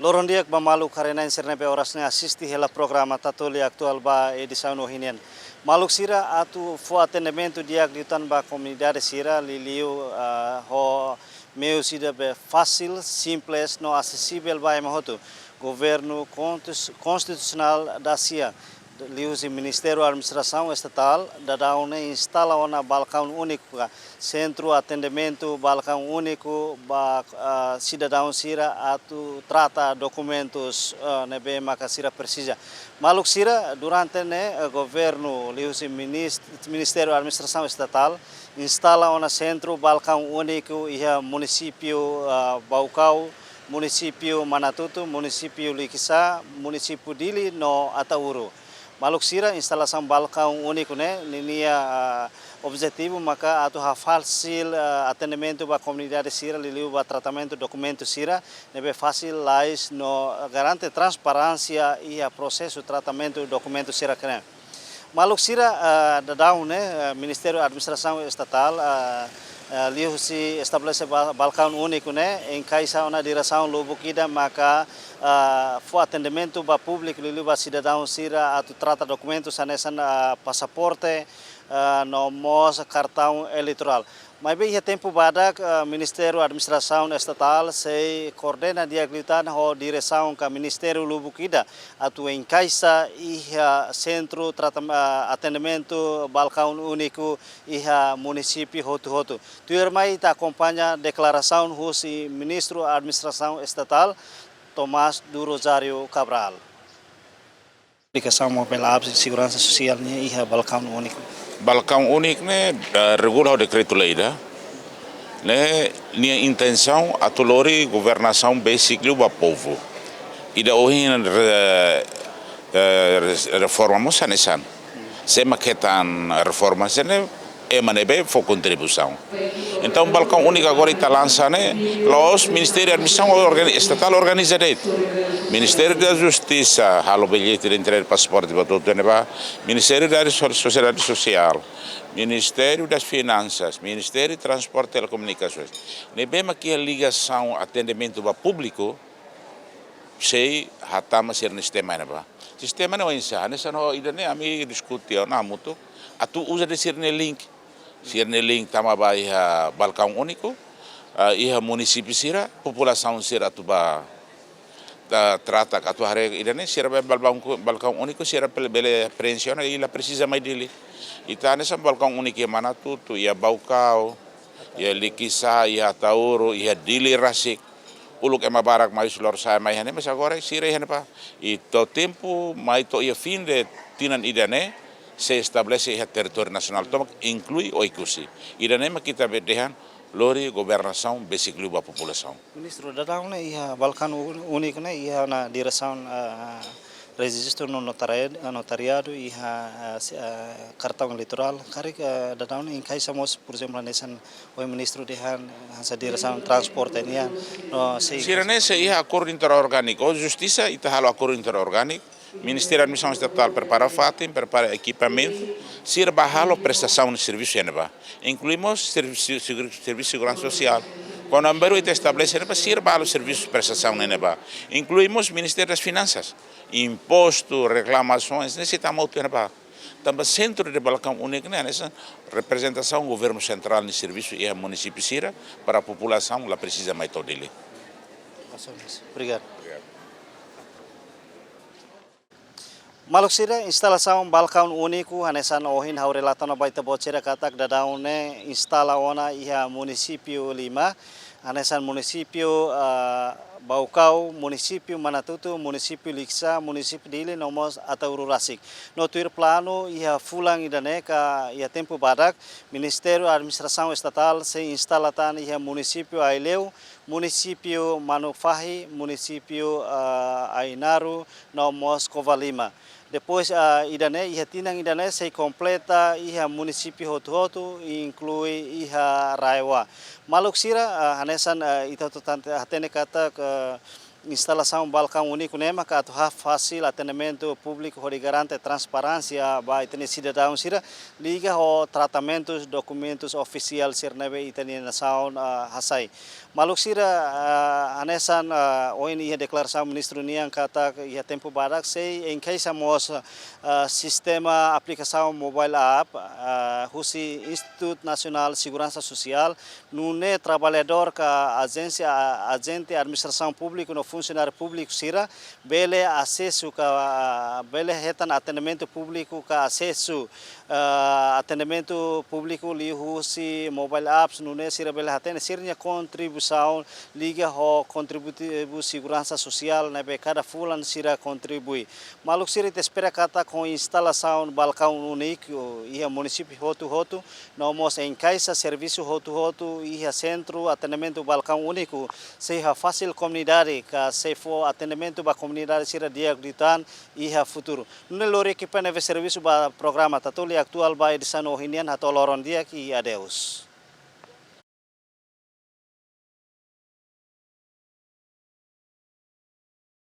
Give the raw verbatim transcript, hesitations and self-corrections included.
Loron di'ak ba maluk haree-na'in sira ne'ebé oras ne'e asiste hela programa Tatoli Atuál ba edisaun ohin nian. Maluk sira, atu fó atendimentu di'ak liután ba komunidade sira, liuliu, ah, ho meius ida be fasil, simples no asesivel ba ema hotu. Governu kontis-, konstitusionál da-sia, liuhusi Ministériu Administrasaun Estatál, daudaun ne'e instala ona balkaun úniku ka sentru atendimentu balkaun úniku ba, ah, sidadaun sira atu trata dokumentus, ah, ne'ebé maka sira presiza. Maluk sira, durante ne'e, eh, governu liuhusi minist-, Ministériu Administrasaun Estatál instala ona sentru balkaun úniku iha munisípiu, ah, Baucau, munisípiu Manatuto, munisípiu Likisá, munisípiu Dili no Ataúro. Maluk sira, instalasaun balkaun úniku ne'e, ninia, ah, objetivu maka atu hafasil, ah, atendimentu ba komunidade sira, liuliu ba tratamentu dokumentu sira, ne'ebé fasil, lalais no garante transparénsia iha prosesu tratamentu dokumentu sira-ne'e. Maluk sira, ah, daudaun ne'e, ah, Ministériu Administrasaun Estatál, ah, ah, liuhusi estabelese ba-, balkaun úniku ne'e, enkaixa ona diresaun lubuk ida maka, ah, fó atendimentu ba públiku, liuliu ba sidadaun sira atu trata dokumentus hanesan, ah, pasaporte, ah, no mós kartaun eleitorál. Maibé iha tempu badak, eh, Ministériu Administrasaun Estatál sei koordena di'ak liután ho diresaun ka ministériu lubuk ida atu enkaixa iha sentru tratam-, eh, atendimentu balkaun úniku iha munisípiu hotu-hotu. Tuirmai ita akompaña deklarasaun husi Ministru Administrasaun Estatál, Tomás do Rosário Cabral. Aplikasaun mobile apps de seguransa sosiál nian iha balkaun úniku. Balkaun úniku ne'e, eh, regula ho dekretu-lei ida. Ne'e, nia intensaun atu lori governasaun basic liu ba povu. Ida ohin re-, eh, re-, reforma mós hanesan. Sé mak hetan reforma sira-ne'e, ema ne'ebé fó kontribuisaun. Entaun, balkaun úniku agora ita lansa ne'e, la'ós Ministériu Administrasaun organi-, Estatál organiza de'it. Ministériu da Justisa halo billete de entrega de pasaporte ba hotu-hotu ne'ebá. Ministériu da So-, Sosiedade Sosiál. Ministériu das Finansas. Ministériu Transporte e Telekomunikasoens. Ne'ebé mak iha ligasaun atendimentu ba públiku, sei hatama sira-nia sistema ne'ebá. Sistema ne'e oinsá, hanesan ho ida-ne'e ami diskute ona hamutuk, atu uza de'it sira-nia link. Sira-nia link tama ba iha balkaun úniku, ah, iha munisípiu sira, populasaun sira atu ba, ta-, trata ka atu haree ida-ne'e, sira ba balkaun, balkaun úniku, sira bele, bele preenxe ona, i la presiza mai Dili. Ita hanesan balkaun úniku iha Manatuto, iha Baucau, iha Likisá, iha Ataúro, iha Dili rasik. Uluk ema barak mai husi lorosa'e mai iha ne'e, mas agora sira iha ne'ebá. I to'o tempu mai to'o iha fin de tinan ida-ne'e, sei estabelese iha territóriu nasionál tomak, inklui Oekusi. Ida-ne'e mak ita be dehan lori governasaun besik liu ba populasaun. Ministru, daudaun ne'e iha balkaun ú-, úniku ne'e iha ona diresaun, ah, rejistu no notari-, notariadu, iha, ah, si-, ah, kartaun eleitorál. Karik, ah, daudaun ne'e enkaixa mós, por ezemplu, hanesan ohin ministru dehan, hanesan diresaun transporte nian, no sei. Sira-ne'e sei iha akordu interorgániku. Ho Justisa ita halo akordu interorgániku. Ministériu Administrasaun Estatál prepara fatin, prepara ekipamentu. Sira ba halo prestasaun servisu iha ne'ebá. Inklui mós servisu, segu-, servisu seguransa sosiál. Kuandu baru ita estabelese iha ne'ebá, sira ba halo servisu prestasaun iha ne'ebá. Inklui mós Ministériu das Finansas. Impostu, reklamasoens, ne'e sei tama hotu iha ne'ebá. Tanba sentru de balkaun úniku ne'e hanesan reprezentasaun governu sentrál nia servisu iha munisípiu sira para populasaun la presiza mai to'o Dili. Obrigadu. Maluk sira, instalasaun balkaun úniku hanesan ohin ha'u relata ona ba ita-boot sira katak daudaun ne'e instala ona iha munisípiu lima, hanesan munisípiu, ah, Baucau, munisípiu Manatuto, munisípiu Likisá, munisípiu Dili, no mós Ataúro rasik. No tuir planu iha fulan ida-ne'e ka iha tempu badak, Ministériu Administrasaun Estatál sei instala tan iha munisípiu Aileu, munisípiu Manufahi, munisípiu, ah, Ainaro, no mós Covalima. Depois, ah, ida-ne'e, iha tinan ida-ne'e sei kompleta iha munisípiu hotu-hotu, inklui iha RAEOA. Maluk sira, ah, hanesan, ah, ita hotu tan-, hatene katak, ah, instalasaun balkaun úniku ne'e maka atu hafasil atendimentu públiku hodi garante transparénsia ba ita-nia sidadaun sira liga ho tratamentus dokumentus ofisiál sira ne'ebé ita-nia nasaun, ah, hasai. Maluk sira, ah, hanesan, ah, ohin iha deklarasaun ministru nian katak iha tempu badak sei enkaixa mós, ah, sistema aplikasaun mobile app, ah, husi Institutu Nasionál Seguransa Sosiál, nune'e traballadór ka ajénsia, ah, ajente administrasaun públiku no funsionáriu públiku sira bele asesu ka, ah, bele hetan atendimentu públiku ka asesu, ah, atendimentu públiku liuhusi mobile apps, nune'e sira bele hatene sira-nia kontribuisaun liga ho kontributivu seguransa sosiál ne'ebé kada fulan sira kontribui. Maluk sira, ita espera katak ho instalasaun balkaun úniku iha munisípiu hotu-hotu, no mós enkaixa servisu hotu-hotu iha sentru atendimentu balkaun úniku, sei hafasil komunidade ka sei fó atendimentu ba komunidade sira di'ak liután iha futuru. Nune'e lori ekipa ne'ebé servisu ba programa Tatoli Atuál ba edisaun ohin nian hato'o loron di'ak i adeus.